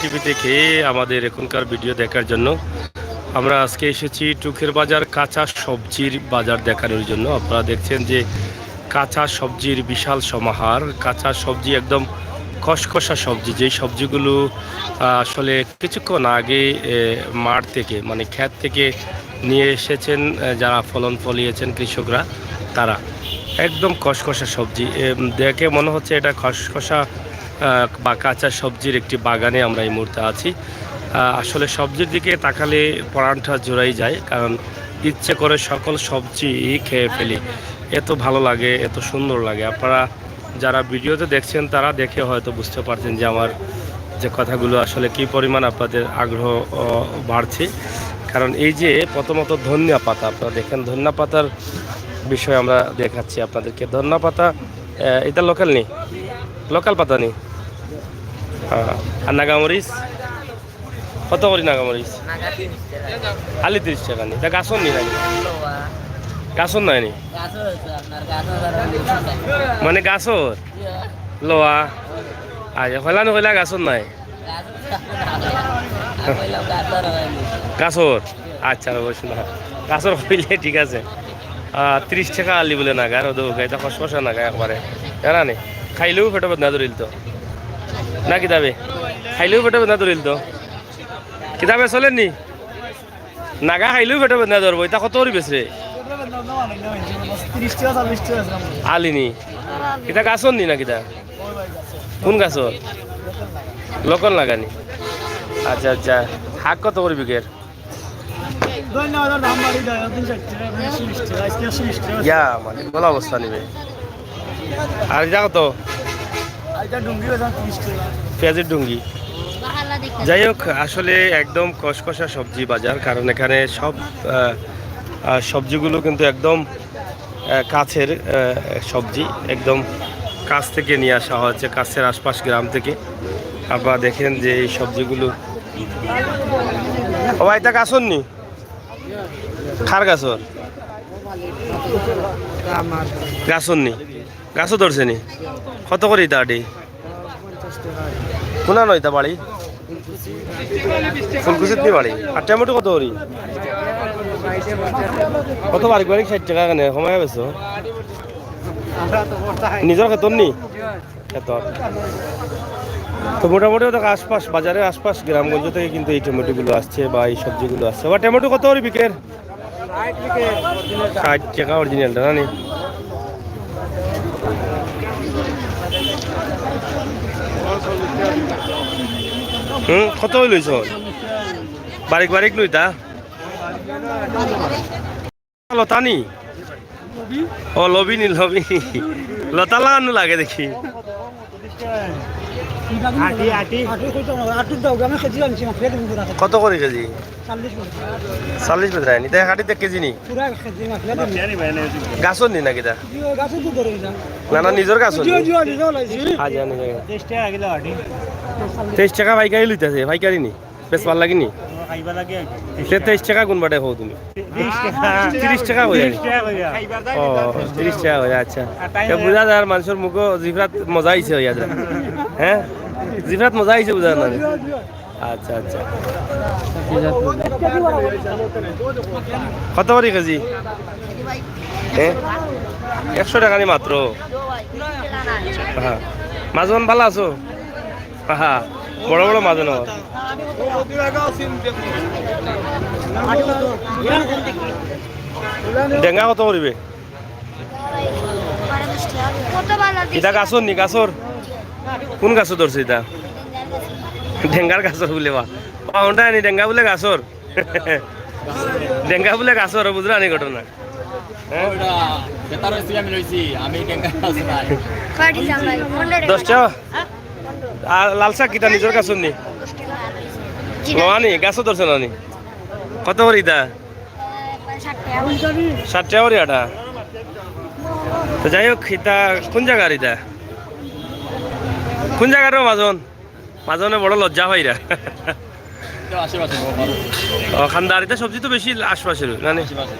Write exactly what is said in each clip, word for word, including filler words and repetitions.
টিভি থেকে আমাদের এখনকার ভিডিও দেখার জন্য। আমরা আজকে এসেছি টুকের বাজার কাঁচা সবজির বাজার দেখানোর জন্য। আপনারা দেখছেন যে কাঁচা সবজির বিশাল সমাহার, কাঁচা সবজি, একদম খসখসা সবজি, যেই সবজিগুলো, আহ, আসলে কিছুক্ষণ আগে, এ, মাঠ থেকে, মানে ক্ষেত থেকে নিয়ে এসেছেন, এ, যারা ফলন ফলিয়েছেন কৃষকরা, তারা। একদম খসখসা সবজি, এ, দেখে মনে হচ্ছে এটা খসখসা, আহ, বা কাঁচা সবজির একটি বাগানে আমরা এই মুহূর্তে আছি। আহ, আসলে সবজির দিকে তাকালে পরাণটা জুড়াই যায়, কারণ ইচ্ছে করে সকল সবজি খেয়ে ফেলি। এত ভালো লাগে, এত সুন্দর লাগে। আপনারা যারা ভিডিওতে দেখছেন, তারা দেখে হয়তো বুঝতে পারছেন যে আমার যে কথাগুলো আসলে কি পরিমাণ আপনাদের আগ্রহ, আহ, বাড়ছে। কারণ এই যে প্রথমত ধনিয়া পাতা, আপনারা দেখেন ধনিয়া পাতার বিষয়ে আমরা দেখাচ্ছি আপনাদেরকে। ধনিয়া পাতা, আহ, এটা লোকাল নি? লোকাল পাতা নি? হ্যাঁ। আর নাগামরিচ? কত করি নাগামরিচ? নাগা তিরিশ টাকা। খালি তিরিশ টাকা নি? এটা গাছর নি নাকি? লোয়া। গাছর নাই নি? গাছর আছে আপনার, গাছর আর অন্য মানে গাছর? ইয়া। লোয়া। আচ্ছা, কইলা না কইলা গাছর নাই? গাছর আর কইলাম গাছর হয়নি। গাছর? আচ্ছা, অবশ্য না। গাছর কইলে ঠিক আছে। আহ, তিরিশ টাকা আলি বলে নাগার, ওদের ওকে, এটা খসখসা নাগা একবারে। জানা নি? খাইলেও পেটো বেদনা ধরিল তো। না কিতাবে? খাইলেও পেটো বেদনা ধরিল তো। কিতাবে চলেন নি? নাগা খাইলেও পেটো বেদনা ধরবো। এটা কত করি বেচরে? তিরিশ টাকা, চল্লিশ টাকা আছে। আলি নি? এটা গাছর নি না কিতা? কোন গাছর? লোকাল নাগা নি? আচ্ছা, আচ্ছা। শাক কত করি বিকের? ধন্যবাদ, দাম বাড়ি দেয়, একদিন ষাট টাকা, একদিন চল্লিশ টাকা, আজকে একশো বিশ টাকা। ইয়া, মানে, ভালো অবস্থা নিবে। আর এটা কত? এটা ডুঙ্গি বেচা তিরিশ টাকা। পেঁয়াজের ডুঙ্গি। যাই হোক, আসলে একদম কষকষা সবজি বাজার, কারণ এখানে সব, আহ, আহ, সবজিগুলো কিন্তু একদম, আহ, কাছের, আহ, সবজি, একদম কাছ থেকে নিয়ে আসা হয়েছে, কাছের আশপাশ গ্রাম থেকে। আপনারা দেখেন যে এই সবজিগুলো, ও ভাই, এটা গাছর নি? কার গাছর? গাছর নি? গাছও ধরছে নি? কত করি ইতা আটি? কোনা নয় ইতা বাড়ি? ফুলকুচিত নি বাড়ি? আর টমেটো কত করি? কত বারিক বারিক ষাট টাকা কেনে? কমাই বেচো? নিজর খেতর নি? খেতর। তো মোটামুটি ওদের আশপাশ, বাজারের আশপাশ গ্রামগঞ্জ থেকে কিন্তু এই টমেটোগুলো আসছে বা এই সবজিগুলো আসছে। বা টমেটো কত করি বিকের? ষাট টাকা অরিজিনালটা, না নি? হুম, কত হইল ইসব? বারিক বারিক নইতা? লতা নি? ও, লবি নি, লবি। লতা লাগানো লাগে দেখি। আটি, আটি। আটি কত? আটির দাম, আমি কেজি আনছি না, ফের কিন্তু রাখে। কত করি কেজি? চল্লিশ টাকা। চল্লিশ টাকা নি? তাই আটিতে কেজি নি? পুরা এক কেজি না, ফের কিন্তু। গাছর নি নাকি তা? জি, ওই গাছর তো ধরে না। না, না, নিজর গাছর জি, নি? জি, নিজর লাইছি। আচ্ছা, নিজর। তেইশ টাকা কিলো আটি। তেইশ টাকা পাইকারি লইতাছে, পাইকারি নি? বেশ ভালা লাগে নি? খাইবা লাগে আর কি। তে তেইশ টাকা কোন বাটে হো তুমি? তিরিশ টাকা। তিরিশ টাকা হয়ে যায়। তিরিশ টাকা হয়ে যায়। ও, তিরিশ টাকা হয়ে যায়, আচ্ছা। আর তাই তে বুঝা যায় আর মানুষের মুখো জিফরাত মজা আইছে হইয়া যায়। হ্যাঁ? জিফরাত মজা আইছে বুঝা না? আচ্ছা, আচ্ছা। কত করি কেজি? হ্যাঁ? একশো টাকা নি মাত্র? হ্যাঁ। মাজন ভালা আছো? হ্যাঁ, বড় বড় মাজন। ডেঙ্গা কত করিবে? ইটা গাছর নি, গাছর? কোন গাছর ধরছে ইটা? ডেঙ্গার গাছর বুলে বা। পাউন্ডা নি ডেঙ্গা বুলে গাছর? ডেঙ্গা বুলে গাছর, বুঝরা নি ঘটনা? হ্যাঁ? ওইটা বেতার হইছি, আমি লইছি, আমি ডেঙ্গা গাছ নাই। দশ টাকা? আর লাল শাক কিটা নিজর গাছর নি? লওয়া নি, গাছও ধরছে না নি? কত করি ইটা? ষাট টাকা করি আটা। তো যাই হোক, ইটা কোন জাগার ইটা? কোন জাগার রে মাজন? মাজনে বড় লজ্জা পাইরা। তো আশেপাশে বড় বড়। ও, খান্দারিতে সবজি তো বেশি আশপাশের, না নি? আশেপাশে।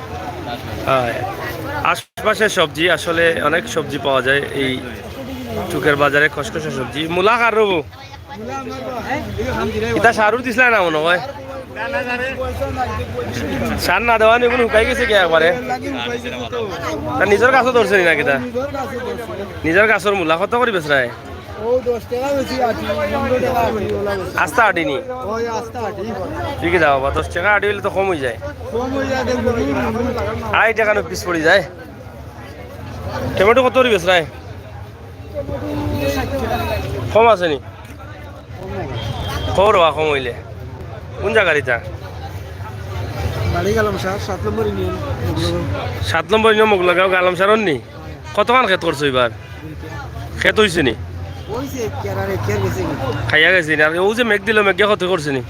আশেপাশে। হয়। আশপাশের সবজি, আসলে অনেক সবজি পাওয়া যায় এই টুকের বাজারে, খসখসা সবজি। মূলা কার রবো? ইতা সারুর দিছলা না মনো অয়? সার না দেওয়া নি, অগুন হুকাই গেছে গি একবারে? তার নিজর গাছো ধরছে নি না কিতা? নিজর গাছর মূলা কত করি বেচরায়? আস্তা আটি নি? তুই কিতা বা, দশ টেকা আটি অইলে তো কম অইযায়। আড়াই টেকা নু পিস পড়িযায়। টমেটো কত করি বেচরায়? কম আছে নি? কও রে বা, কম অইলে। কুন জাগার ইতা? বাড়ি গালামশার, সাত নম্বর ইউনিয়ন, মোগলগাঁও। সাত নম্বর ইউনিয়ন মোগলগাঁও, গালামশার অর নি? কতখান খেত করছো ইবার? খেত অইছে নি? অইছে, এক কিয়ার আর এক কিয়ার গেছে নি। খাইয়া গেছে নি? আর অউ যে মেঘ দিলো, মেঘে ক্ষতি করছে নি? না,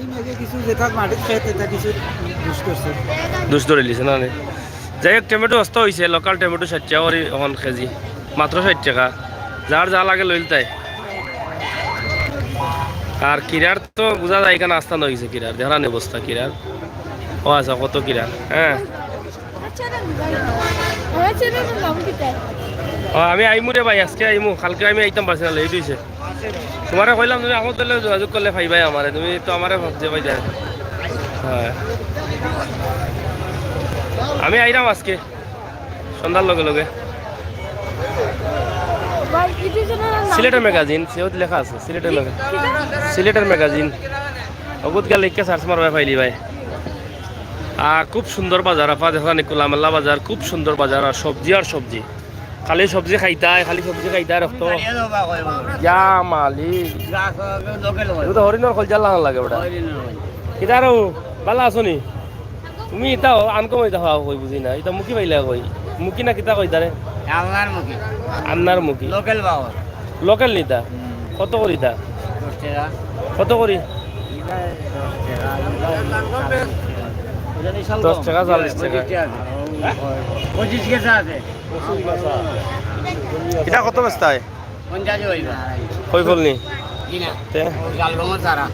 ই মেঘে কিছু যেটা মাটিত খেত, ইটা কিছু দুষ করছে। দুষ ধরিলিছে না নি? যাই হোক, টমেটো সস্তা অইছে, লোকাল টমেটো ষাইট টেকা করি অখন কেজি, মাত্র ষাইট টেকা। যার যা লাগে লইলতায়। আর কিরার তো বুঝা যায়, ইখান আস্তা অইগেছে কিরার, দেখরা নি অবস্থা কিরার। ও আচ্ছা, কত কিরার, হ্যাঁ। আমার চ্যানেলের নাম কিতা? ও, আমি আইমু রে ভাই, আজকে আইমু, কালকে আমি আইতাম পারছি না, লেট অইছে। তুমারে কইলাম, তুমি আমার লগে যোগাযোগ করলে পাইবায় আমারে, তুমি তো আমারে ভাবছো পাইতায়। হ্যাঁ। আমি আইরাম আজকে সন্ধ্যার লগে লগে। ভাই, YouTube চ্যানেলের নাম সিলেটের কিতা? ম্যাগাজিন, সেও লেখা আছে, সিলেটের ম্যাগাজিন। কিতা? সিলেটের ম্যাগাজিন। অগুত গেলে লেখিয়া সার্চ মারবায় পাইলিবায়। আহ, খুব সুন্দর বাজার, আপা দেখরা নি, খোলামেলা বাজার, খুব সুন্দর বাজার, আর সবজি আর সবজি। খালি সবজি খাইতায়, খালি সবজি খাইতায়, রক্ত। ইয়া মালিক। এগু তো হরিণর কলজার লাখান লাগে বেটা। কিতা রে, ভালা আছো নি? তুমি ইতা আনকমন ইতা খাওয়া কই বুঝি না। ইতা মুখী পাইলা কই? মুখী না কিতা কই তারে? আন্নার মুখী। আন্নার মুখী। লোকাল বাওর। লোকাল নি ইতা? হুম। কত করি ইতা? দশ টেকা। কত করি? ইটা দশ টেকা, ইটা দশ টেকা, চল্লিশ টেকা। পঁচিশ কেজি আছে। ইটা কত বেচতায়? পঞ্চাশ অইবো। কই ফল নি? জি না। তে? ও শালগমর চারা।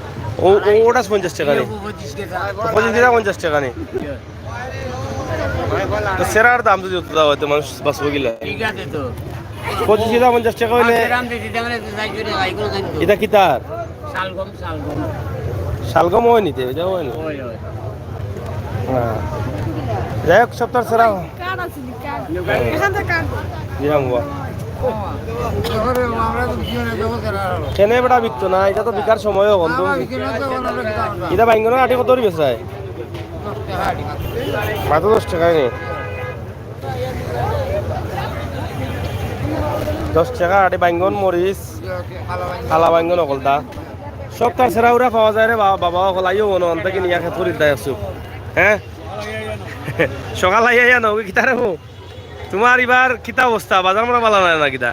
ও, ও, ওটা পঞ্চাশ টেকা নি? পঁচিশ কেজি। পঁচিশ কেজি পঞ্চাশ টেকা নি? তো সেরার দাম যদি অত দেওয়া অয়, তে মানুষ বাঁচবো কিলা? ঠিক আছে তো। পঁচিশ কেজি পঞ্চাশ টেকা অইলে পাঁচশো গ্রাম দিছি, তেমন একটা size করে ভাই, কোনো খাইতো। ইটা কিতার? শালগম, শালগম। শালগম অয় নি তে, ইটা অয় নি? অয়, অয়। হ্যাঁ। যাই হোক, সপ্তাহ সেরা। কার্ড আছে নি, কার্ড? এখান থেকে কার্ড। দিলাম গো। কেনে বেটা বিকতো না, ইটা তো বিকার সময় অখন তো। ইটা বাইঙ্গনর আটি কত করি বেচরায়? মাত্র দশ টেকা নি? দশ টেকা আটি বাইঙ্গন মরিচ, কালা বাইঙ্গন অকলতা। সব তার সেরা উরা পাওয়া যায় রে বা-, বাবা অকল আইও মনে অন থেকে নিয়া খেত করি দায় আছো। হ্যাঁ? সকাল আইয়া আইয়া নগে কিতা রে বউ? তুমার ইবার কিতা অবস্থা? বাজার মরা বালা নাই না কিতা?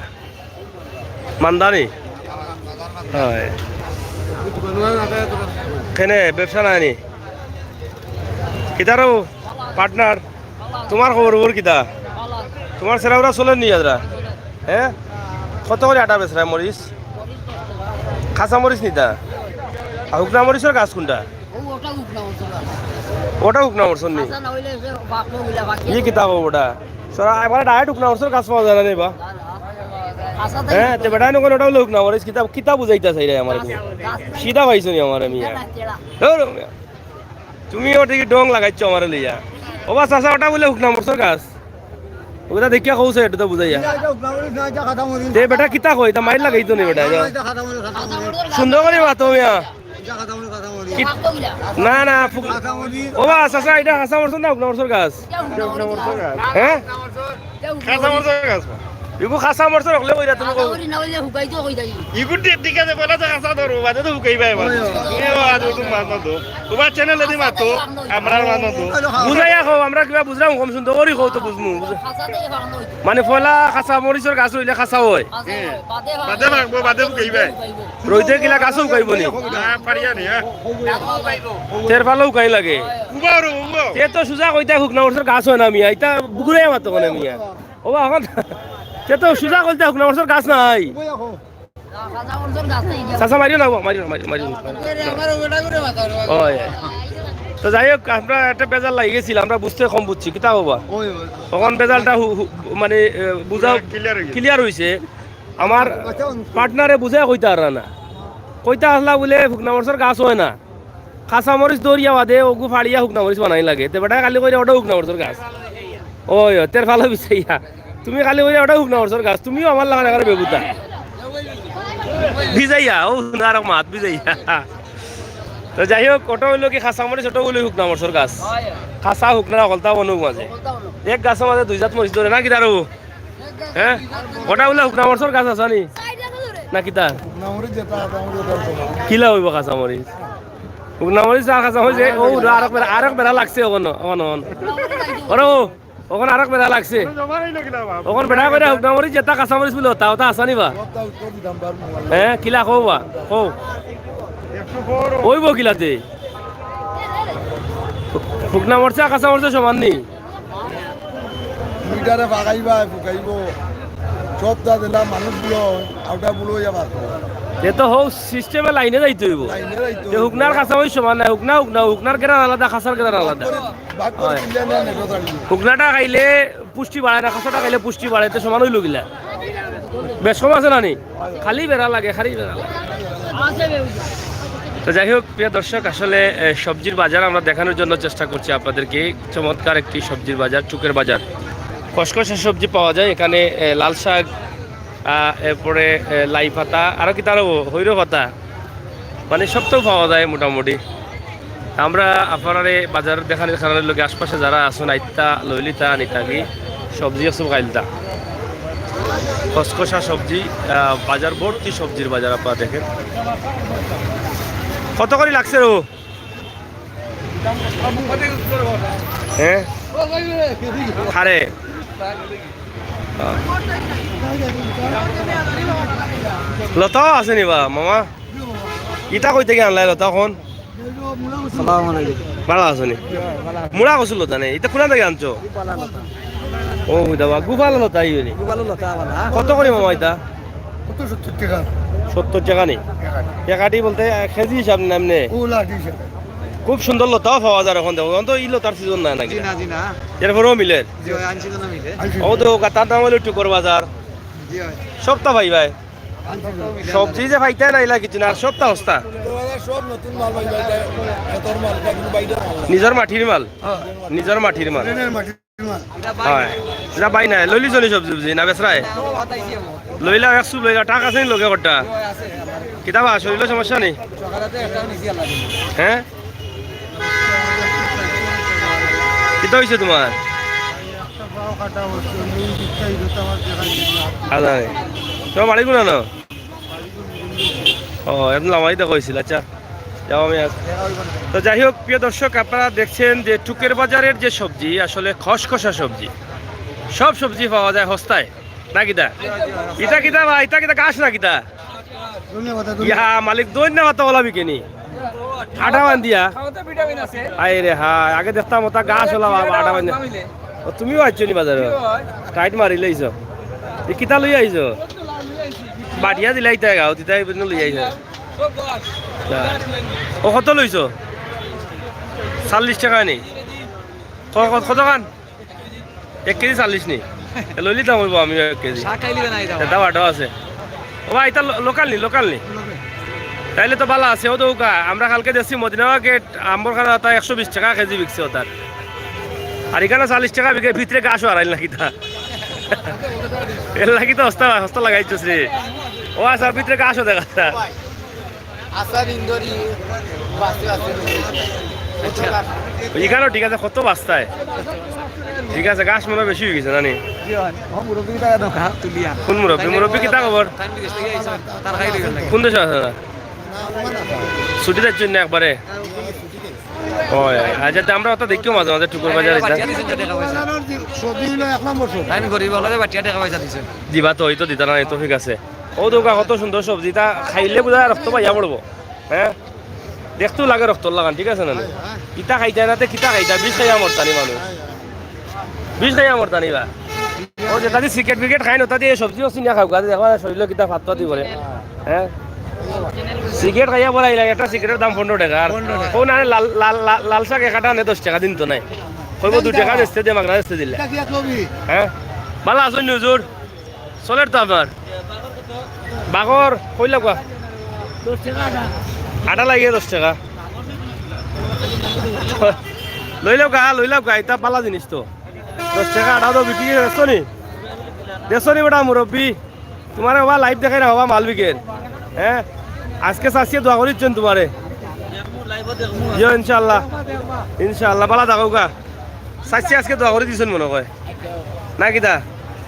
মান্দানি? হয়। কেনে ব্যবসা নাই নি? কিতা রে পার্টনার? তুমার খবর খবর কিতা? তুমার সেরা উরা চলের নি আজরা? হ্যাঁ? কত করি আটা বেচরায় মরিচ? কাঁচা মরিচ নি ইতা? আর হুকনা মরিচর গাছ কুনটা? ও, ওটা হুকনা মরিচর গাছ। ওটা হুকনা মরিচর নি? কাঁচা না অইলে সে বাপলো গিলা বাকি ই আছে। কিতা কও ওটা? সারা একবারে direct হুকনা মরিচর গাছ পাওয়া যায় না নি বা? না, না। কাঁচা তো হ্যাঁ, তে বেটা নকল ওটা অইলো হুকনা মরিচ, কিতা, কিতা বুঝাইতা চাইরায় আমারে তুমি? গাছ, গাছ। সিধা পাইছো নি আমারে মিয়া? না, না, তেড়া। ধরো মিয়া। তুমি ওটা কি ঢং লাগাইছো আমারে লইয়া? ও বা চাচা, ওটা বুলে হুকনা মরিচর গাছ। ওটা দেখিয়া কওছে, এটা তো বুঝাইয়া। ইটা, ইটা হুকনা মরিচ না, ইটা কাঁচা মরিচ। দে বেটা, কিতা কয়? ইটা মাইর লাগাইতো নি বেটা, ইটা। না, ইটা কাঁচা মরিচ, কাঁচা মরিচ। সুন্দর করি মাতো মিয়া। ইটা কাঁচা মরিচ, কাঁচা মরিচ। কি? না, না, ফু-, কাঁচা মরিচ। ও বা চাচা, ইটা কাঁচা মরিচ না হুকনা মরিচর গাছ? ইটা হুকনা মরিচ। হ্যাঁ? কাঁচা মরিচর গাছ। ইগু কাঁচা মরিচ রাখলে কইরা তুমি কও। কাঁচা মরিচ না অইলে হুকাইতো কই যাই। ইগু ঠিক, ঠিক আছে, পয়লা তো কাঁচা ধরো, বাদে তো হুকাইবায় বাদে। এ বাদ, ও তুমি মাত মাতো। তোমার চ্যানেল এদি মাতো, আমরা মাত মাতো। বুঝাইয়া কও, আমরা কিবা বুঝলাম কম সুন্দর করি কও তো বুঝমু। কাঁচা দিয়ে ফালানো অইতো। মানে পয়লা কাঁচা মরিচর গাছ রইলে কাঁচা অয়। কাঁচা অয়, বাদে বাদে ফালানো রাখবো, বাদে হুকাইবায়। রইদে কিলা গাছও হুকাইবো নি? না, পারিয়া নি, হ্যাঁ। তের ফালাও হুকাই লাগে। উবাও রে, উবাও। তে তো সুজা কইতা হুকনা মরিচর গাছ অয় না মিয়া, ইটা বুগুরে মাতো কেনে মিয়া। ও বা, অখন তে তো সুজা কইতা হুকনা মরিচর গাছ নাই। চাচা, মারিও না, মারিও না, মারিও, মারিও না। ওই। তো যাই হোক, আমরা একটা বেজাল লাগি গেছিল, আমরা বুঝতে কম বুঝছি, কিতা কও বা? ওই, ওই। অখন বেজালটা হু-, হু-, মানে, এ, বুঝা clear অইছে। Clear অইছে। আমার পার্টনারে বুঝাই কইতা পাররা না। কইতা আছলা বুলে হুকনা মরিচর গাছ অয় না, কাঁচা মরিচ ধরিয়া বাদে অগু ফাড়িয়া হুকনা মরিচ বানানি লাগে। তে বেটায় খালি কইরা ওটা হুকনা মরিচর গাছ। ওই, ওই, তের ফালো বিছাইয়া। তুমি খালি কইরা ওটা হুকনা মরিচর গাছ, তুমিও আমার লাখান একেবারে বেবুতা। বিজাইয়া, ও না, আর মাত বিজাইয়া। তো যাই হোক, ওটা অইলো কি কাঁচা মরিচ, ওটা অইলো হুকনা মরিচর গাছ। কাঁচা হুকনা হকলতা বনো মাঝে। এক গাছর মাঝে দুই জাত মরিচ ধরে না কিতা রে? হ্যাঁ? ওটা অইলো হুকনা মরিচর গাছ আছে নি? না কিতা? কিলা অইবো কাঁচা মরিচ? হুকনা মরিচ আর কাঁচা মরিচ, এ, ও, আরক বেড়া, আরক বেড়া লাগছে অখন, অখন, অখন। ওরে ও, অখন আরক বেড়া লাগছে। অখন বেটা কইরা হুকনা মরিচ যেটা কাঁচা মরিচ বুলে, তা ওটা আছে নি বা? হ্যাঁ, কিলা কও বা? কও। অইবো কিলাতে? হুকনা মরিচ আর কাঁচা মরিচ সমান নি? মিটারে ফাগাইবা, ফুকাইবো। সব তা দিলা মানুষ বুলো, আউটা বুলো ইয়া বাঁচবো। এ তো হউ সিস্টেমে লাইনে যাইতে অইবো। লাইনে যাইতে তে অইবো। হুকনার কাঁচা মরিচ সমান নায়, হুকনা, হুকনা, হুকনার গেরান আলাদা, কাঁচার গেরান আলাদা। ভাগ করে, ভাগ করে হয়। কিনলে না, নেটো দাঁড়িয়ে। হুকনাটা খাইলে পুষ্টি বাড়ে না, কাঁচাটা খাইলে পুষ্টি বাড়ে, তে সমান অইলো কিলা। বেশ কম আছে না নি? খালি বেড়া লাগে, খালি বেড়া লাগে। তো যাই হোক, প্রিয় দর্শক, আসলে, এ, সবজির বাজার আমরা দেখানোর জন্য চেষ্টা করছি আপনাদেরকে। চমৎকার একটি সবজির বাজার, টুকের বাজার। খসখসা সবজি পাওয়া যায় এখানে, এ, লাল শাক, আ, এরপরে, এ, লাই পাতা, আরো কিতা অইবো? হৈরো পাতা। মানে সব তো পাওয়া যায় মোটামুটি। আমরা আপনারারে বাজার দেখানির কারণে লগে আশপাশে যারা আছইন, আইতা, লইলিতা, নিতাগি, সবজি আছে খাইলিতা। খসখসা সবজি, আহ, বাজার ভর্তি সবজির বাজার আপনারা দেখেন। কত করি লাগছে রো? হ্যাঁ? আরে। লতাও আছে নি বা, মামা? ইটা কই থাকি আনলায় লতা অখন? আসসালামু আলাইকুম। ভালা আছো নি? মুড়া কচুর লতা নি? ইটা কুনা থাকি আনছো? ও, দাবা, গুফালা লতা ইয়ে নি? গুফালা লতা বালা। কত করি মামা ইটা? কত সত্তর টেকা। সত্তর টেকা নি? এক আটি। এক আটি বলতে এক কেজি হিসাব না এমনে? ও, লাঠি হিসাবে। খুব সুন্দর লতাও পাওয়া যায় অখন দেখো। অখন তো ই লতার সিজন না নাকি? জি না, জি না। এরপরেও মিলের? জি, অয়, আনছি তো না মিলে। ও তো, তার নাম অইলো টুকর বাজার। জি, অয়। সবতা পাইবায়। সবজি যে পাইতায় না, ইলা কিছু না, আর সবতা হস্তা। সব নতুন মাল ভাই, ভাই, ভাই, খেতর মাল, এটা কিন্তু বাইরের মাল না। নিজর মাটির মাল। হ্যাঁ। নিজর মাটির মাল। নিজের মাটির মাল। হয়। ইটা বাই নাই, লইলিছো নি সবজি উবজি, না বেচরায়? লইলা, একশো লইলা, টাকা আছে নি লগে কটা? কিতা বা, শরীরো সমস্যা নি? হ্যাঁ? কিতা অইছে তুমার? আরে, তুমার বাড়ি কুনানো? ও, এমন লামাই দেখা অইছিল, আচ্ছা। যাও, আমি আস-, তো যাই হোক, প্রিয় দর্শক, আপনারা দেখছেন যে টুকের বাজারের যে সবজি, আসলে খসখসা সবজি, সব সবজি পাওয়া যায় হস্তায়, না কিতা? ইটা কিতা বা, ইটা কিতা গাছ না কিতা? ইয়া, মালিক, দই না মাথা ওলা বিকেনি। আটা বান্ধিয়া। খাওয়াতে ভিটামিন আছে। হায় রে হায়, আগে দেখতাম ওটা গাছ ওলা বাবা, আটা বান্ধিয়া। ও, তুমিও আইছো নি বাজারে? টাইট মারি লইছো। এ কিতা লই আইছো? বাটিয়া দিলাই তাই গাও, তিতাই বুঝলে লই আইছো। ও কত লইছো? চল্লিশ টেকা নি? ক-, ক-, কতখান? এক কেজি চল্লিশ নি? এ, লইলিতাম অইবো আমিও এক কেজি। শাক খাইলি না, এটা এটা বাটাও আছে। ও ভাই, এটা লো-, লোকাল নি, লোকাল নি? লোকাল। তাইলে তো ভালা আছে। ও তো ওকা, আমরা কালকে দেখছি মদিনা মার্কেট আম্বর খানা ওটা একশো বিশ টেকা কেজি বিকছে ওটার। আর ইখানো চল্লিশ টেকা বিকে, ভিতরে গাছও হারাইল না কিতা? এর লাগি তো হস্তা, হস্তা লাগাইছস রে। ও আচ্ছা, ভিতরে গাছও দেখা যায়। আসার ইন্দুরি বাসে আছে। আচ্ছা। ইখানো ঠিক আছে, কত বাস্তায়? ঠিক আছে, গাছ মনে হয় বেশি অই গেছে, জানি? জি অয়। ও মুরব্বি তারা দোকা তুলিয়া। কোন মুরব্বি? মুরব্বি কিতা খবর? তাই বিদেশ থাকি আইছইন, তার খাই দিবেন নাকি? কোন দেশো আছে তারা? ছুটি যাচ্ছেন না একবারে? ও, আচ্ছা, তে আমরা ওটা দেখিও মাঝে মাঝে টুকুর বাজার এটা। বাটিয়া দিছেন যে টেকা পয়সা। সবজি অইলো এক নম্বর সবজি। তাই গরিব অকলরে বাটিয়া টেকা পয়সা দিছেন। দিবা তো, ওই তো দিতা না, এই তো ঠিক আছে। ও দোকা কত সুন্দর সবজি, ইতা খাইলে বুঝা রক্ত বাইয়া পড়বো। হ্যাঁ, দেখতেও লাগে রক্তর লাখান, ঠিক আছে না? ইতা খাইতা না, তে কিতা খাইতা? বিষ খাইয়া মরতানি মানুষ, বিষ খাইয়া মরতানি বা। ও যেটা দি সিগারেট বিগারেট খাইন, ওটা দি সবজি অবজি নিয়া খাউক্কা, দেখবা শরীরো কিতা ফাত্তা দি করে। হ্যাঁ, সিগারেট খাইয়া পড়াই লাগে, একটা সিগারেটের দাম পনেরো টেকা। আর পনেরো টেকা। ও না, লাল, লাল, লাল, লাল শাক এক আটা আনে দশ টেকা দিন তো নাই, কইবো দুই টেকা বেচতে দে, মাগনা বেচতে দিলে। হ্যাঁ, ভালা আছইন নি হুজুর? চলের তো আপনার বাগর কইলা কোয়া। আটা লাগে দশ টেকা। লইলাউক্কা, লইলাউক্কা, ইতা ভালা জিনিস তো। দশ টেকা আটা তো বিক্রি করছো নি? দেখছো নি বেটা মুরব্বি? তুমারে বাবা live দেখাই না বাবা মাল বিকের। হ্যাঁ? আজকে চাচিয়ে দোয়া করিচ্ছইন তুমারে। ইয়ো, ইনশাআল্লাহ। ইনশাআল্লাহ, ভালা থাকউক্কা। চাচিয়ে আজকে দোয়া করি দিছইন মনো কয়। না কিতা?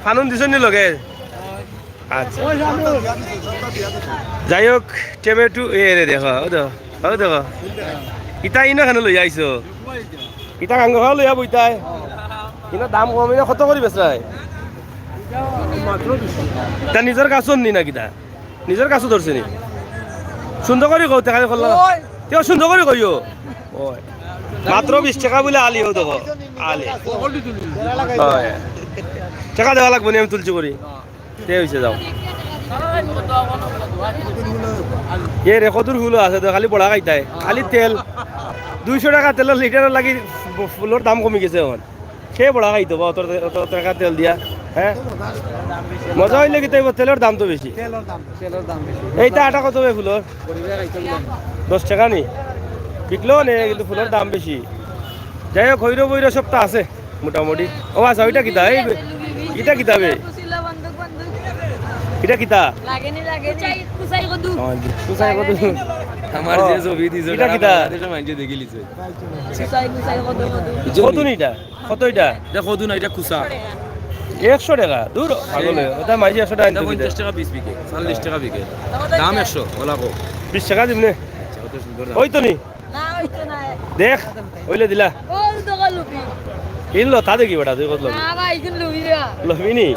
ফানুন দিছইন নি লগে? আচ্ছা। যাই হোক, টমেটো, এ রে দেখো, ও দেখো, ও দেখো। ইতা ইনো কেনে লইয়া আইছো? ইতা কাঙ্গ খাওয়া লইয়া বইতায়। ইনো দাম কম, ইনো কত করি বেচরায়? তা নিজর গাছর নি না কিতা? নিজর গাছো ধরছে নি? সুন্দর করি কও, তে খালি করলা। তেও সুন্দর করি কইও। ওই। মাত্র বিশ টেকা বুলে আলি, ও দেখো। আলি। ওই। টেকা দেওয়া লাগবো নি, আমি তুলছি করি। তে অইছে, যাও। এ রে, কদুর ফুলও আছে তো, খালি বড়া খাইতায়। খালি তেল। দুইশো টেকা তেলর লিটারর লাগি ফুলর দাম কমি গেছে অখন। কে বড়া খাইতো বা অত, অত টেকা তেল দিয়া? হ্যাঁ? মজা অইলে কিতা অইবো, তেলর দাম তো বেশি। তেলর দাম, তেলর দাম বেশি। এইটা আটা কত বে ফুলর? দশ টেকা নি? বিকলো নে, কিন্তু ফুলর দাম বেশি। যাই হোক, খৈরো বৈরো সব তো আছে মোটামুটি। ও আচ্ছা, ওইটা কিতা? এই, ইটা কিতা বে? ইটা কিতা? লাগেনি, লাগেনি। কুচাই, কুচাই কদু। ও, জি, কুচাই কদু। আমার যে ছবি দিছে, ইটা কিতা? বাংলাদেশে মাইনষে দেখিলিছে। কুচাই, কুচাই কদু, কদু। কদু নি ইটা? কত ইটা? ইটা কদু না, ইটা কুচা। একশো টেকা? দূর, পাগল অয়। ওটা মাইজি একশো টেকা আনতে দিতে। পঞ্চাশ টেকা পিস বিকে, চল্লিশ টেকা বিকে। দাম একশো, ওলা কো। বিশ টেকা দিমু নে। আচ্ছা, অত সুন্দর দাম। ওই তো নি। না, ওই তো না। দেখ, ওইলে দিলা। ওই তো গো লুবি। ইন লো, তা দেখি বেটা, তুই কত লবি? না ভাই, ইগুন লুবি না। লবি নি?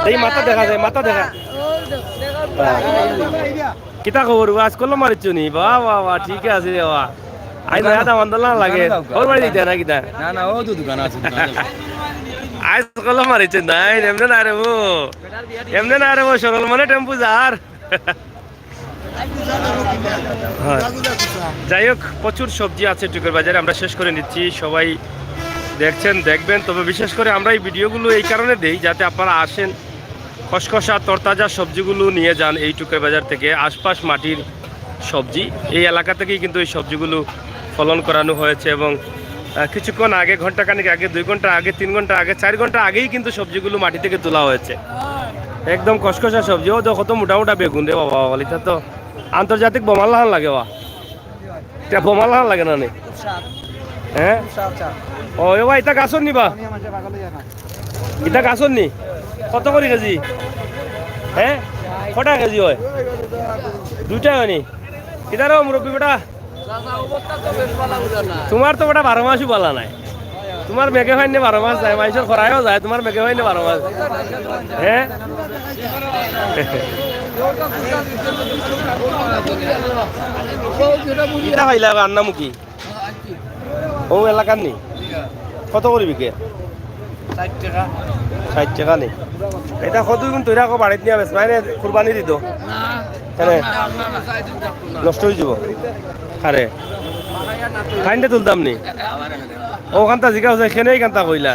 এই মাথা দেখা যায়, মাথা দেখা। ওই তো, দেখো। হ্যাঁ। কিতা খবর? আইজ কলম মারিছো নি? বাহ, বাহ, বাহ, ঠিক আছে রে বাবা। আইজ নয়া দাম আন্দোলন লাগে। ওর বাড়ি দিতে না কিতা? না, না, ও তো দোকান আছে, দোকান আছে। আইজ কলম মারিছো না, এমনে না রে ও। এমনে না রে ও, সরল মনে টেম্পু যার। হয়। যাই হোক, প্রচুর সবজি আছে টুকের বাজারে, আমরা শেষ করে নিচ্ছি। সবাই দেখছেন, দেখবেন, তবে বিশেষ করে আমরা এই ভিডিওগুলো এই কারণে দেই, যাতে আপনারা আসেন, খসখসা তরতাজা সবজিগুলো নিয়ে যান এই টুকের বাজার থেকে। আশপাশ মাটির সবজি, এই এলাকা থেকেই কিন্তু এই সবজিগুলো ফলন করানো হয়েছে এবং, আহ, কিছুক্ষণ আগে, ঘন্টাখানেক আগে, দুই ঘন্টা আগে, তিন ঘন্টা আগে, চার ঘন্টা আগেই কিন্তু সবজিগুলো মাটি থেকে তোলা হয়েছে। একদম খসখসা সবজি। ও দেখো কত মোটা মোটা বেগুন রে বাবা, বাবা, এটা তো আন্তর্জাতিক বোমার লাখান লাগে বা। এটা বোমার লাখান লাগে না নি? খুব স্বাদ। হ্যাঁ? খুব স্বাদ চা। ও, এ ভাই, এটা গাছর নি বা? আমি আমার চা বাগালে যাই না। এটা গাছর নি? কত করি কেজি? হ্যাঁ? কটা কেজি হয়? দুইটা হয়নি? কিতারও মুরব্বী বেটা? চাচা, অবস্থা তো বেশ ভালা বুঝা না। তোমার তো বেটা বারো মাসই ভালা নাই। তোমার মেঘে ফাইনে বারো মাস যায়, মাইনষর খরায়ও যায়, তোমার মেঘে ফাইনে বারো মাস। হ্যাঁ? ইটা পাইলা রান্নামুখী। ও এলাকার নি? কত করি বিকে? ষাইট টেকা। ষাইট টেকা নি? এটা কতদিন তৈরি রাখো বাড়িত নিয়ে বেশ, মানে কুরবানি দিত? না। কেনে? নষ্ট অই যাব। আরে। খাইন্ডে তুলতাম নি? ও, ওখানটা জিজ্ঞাসা আছে, কেনে এইখানটা কইলা?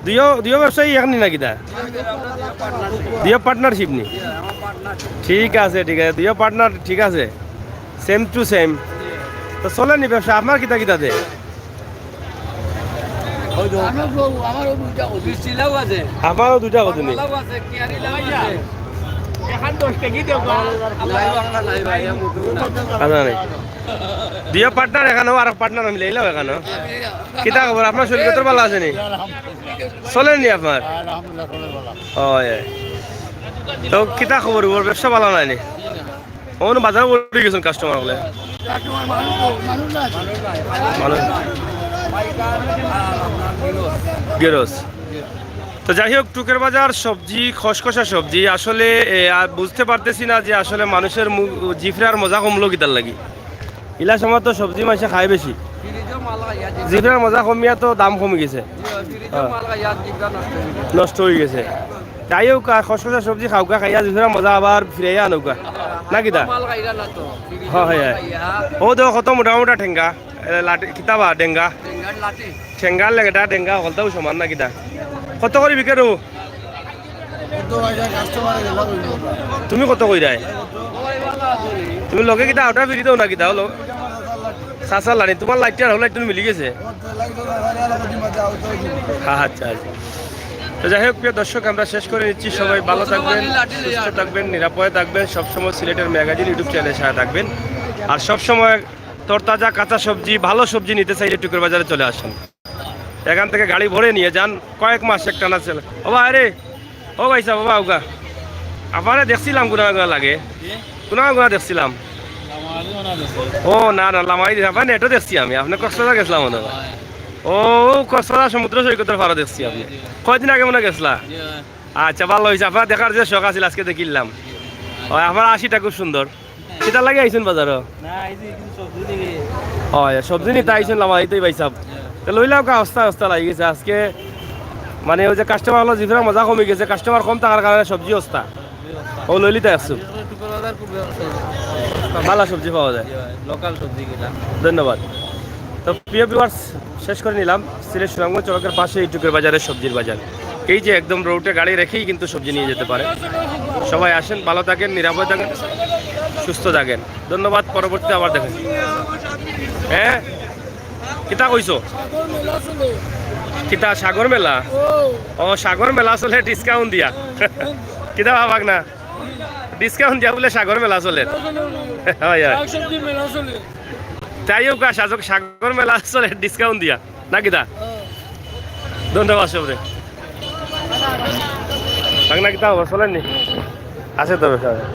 দুইও, দুইও ব্যবসায়ী একনি না কিতা? দুইও পার্টনারশিপ নি? ঠিক আছে, ঠিক আছে, দুইও পার্টনার, ঠিক আছে। Same to same। তো চলে নি ব্যবসা? আপনার কিতা কিতা দে? আমারও দুইটা কদু। আমারও দুইটা কদু নি? আমারও আছে, কিয়ারি লাউ আছে। এখন দশ টাকা দিও, বা। লাউ আমরা নাই ভাই, আমরা আচ্ছা, নাই। দুইও পার্টনার এখানো, আর পার্টনার আমি লইলাম এখানো। কিতা খবর? আপনার শরীর কত ভালা আছে নি? চলে নি আপনার? আলহামদুলিল্লাহ, চলে ভালা। হয়। তো কিতা খবর? ওর ব্যবসা ভালা নাই নি? অনো বাজার করি গেছইন কাস্টমার অকলে। কাস্টমার মানুষ তো, মানুষ না আছে। মানুষ। গেরস। তো যাই হোক, টুকের বাজার সবজি, খসখসা সবজি, আসলে, এ, আর বুঝতে পারতেছি না যে আসলে মানুষের মু-, জিফরার মজা কমলো কিতার লাগি। ইলা সময় তো সবজি মাইনষে খায় বেশি। ফ্রিজও মাল খাইয়া জিফরা। জিফরার মজা কমিয়া তো দাম কমি গেছে। জি, ফ্রিজও হ্যাঁ। মাল খাইয়া জিফরা নষ্ট অই গেছে। নষ্ট অই গেছে। যাই হোক, আর খসখসা সবজি খাউক্কা, খাইয়া জিফরার মজা আবার ফিরাইয়া আনউক্কা। না কিতা? মাল খাইরা না তো। ফ্রিজও হ্যাঁ, হ্যাঁ, মাল হ্যাঁ। খাইয়া। ও দেখো কত মোটা মোটা ঠেঙ্গা, এ, লাঠি, কিতা বা, ডেঙ্গা? ডেঙ্গার লাঠি। ঠেঙ্গার লেংটা, ডেঙ্গা হকলতাউ সমান না কিতা? কত করি বিকের ও? কত ভাই, যা কাস্টমারে গেলা কইবো। তুমি কত কইরায়? তুমি লগে কিতা আউটা ফিরি দাও না কিতা হলো? সাসা লানি, তোমার লাইটটা আর লাইট তুমি মিলি গেছে। আচ্ছা, আচ্ছা। তো যাই হোক, প্রিয় দর্শক, আমরা শেষ করে নিচ্ছি। সবাই ভালো থাকবেন, সুস্থ থাকবেন, নিরাপদে থাকবেন। সবসময় সিলেটের ম্যাগাজিন ইউটিউব চ্যানেলের সাথে থাকবেন। আর সবসময় তরতাজা কাঁচা সবজি, ভালো সবজি নিতে চাইলে টুকুর বাজারে চলে আসুন। এখান থেকে গাড়ি ভরে নিয়ে যান, কয়েক মাস একটানা চলে। ও ভাই রে, ও ভাই সাহেব, ও ভাই, ওগা। আপনারে দেখছিলাম গুনা গুনা লাগে। গুনা গুনা দেখছিলাম। ও না, না, লামাই দিছে। আপনার নেটও দেখছি আমি, আপনি কক্সবাজার গেছিলাম মনে হয়। ও, কক্সবাজার সমুদ্র সৈকতের পাড়ে দেখছি আপনি। কয়দিন আগে মনে হয় গেছিলা? আচ্ছা, ভালো হয়েছে, আপনার দেখার যে শখ আছিল আজকে দেখিলাম। ও, আপনার আশিটা খুব সুন্দর। কিতা লাগে আইছেন বাজারো? না, এই যে কিছু সবজি দেখি। ও, এ, সবজি নিতে আইছেন লামাই দিতেই ভাই সাহেব। তো লইলাও কা, হস্তা হস্তা লাগি গেছে আজকে। মানে ওই যে কাস্টমার হলো জিফরা মজা কমে গেছে, কাস্টমার কম থাকার কারণে সবজি হস্তা। ও লইলি তাই আসছো। টুকুর বাজার খুব ব্যবসা। ভালো সবজি পাওয়া যায়। লোকাল সবজি কিনা। ধন্যবাদ। তো প্রিয় ভিউয়ার্স, শেষ করে নিলাম সিলেট সুনামগঞ্জ সড়কের পাশে এই টুকুর বাজারের সবজির বাজার। এই যে একদম রোডে গাড়ি রেখেই কিন্তু সবজি নিয়ে যেতে পারে। সবাই আসেন, ভালো থাকেন, নিরাপদে থাকেন, সুস্থ থাকেন। ধন্যবাদ, পরবর্তীতে আবার দেখেন। হ্যাঁ, কিতা কইছো? কিতা সাগর মেলা? ও, সাগর মেলা চলে ডিসকাউন্ট দিয়া। কিতা ভাবাক না? ডিসকাউন্ট দিয়া বুলে সাগর মেলা চলে। হয়, হয়। তাইও কা সাজক সাগর মেলা চলে ডিসকাউন্ট দিয়া। না কিতা? ধন্যবাদ সবরে। ভাগনা কিতা খবর? চলেননি? আছে তবে।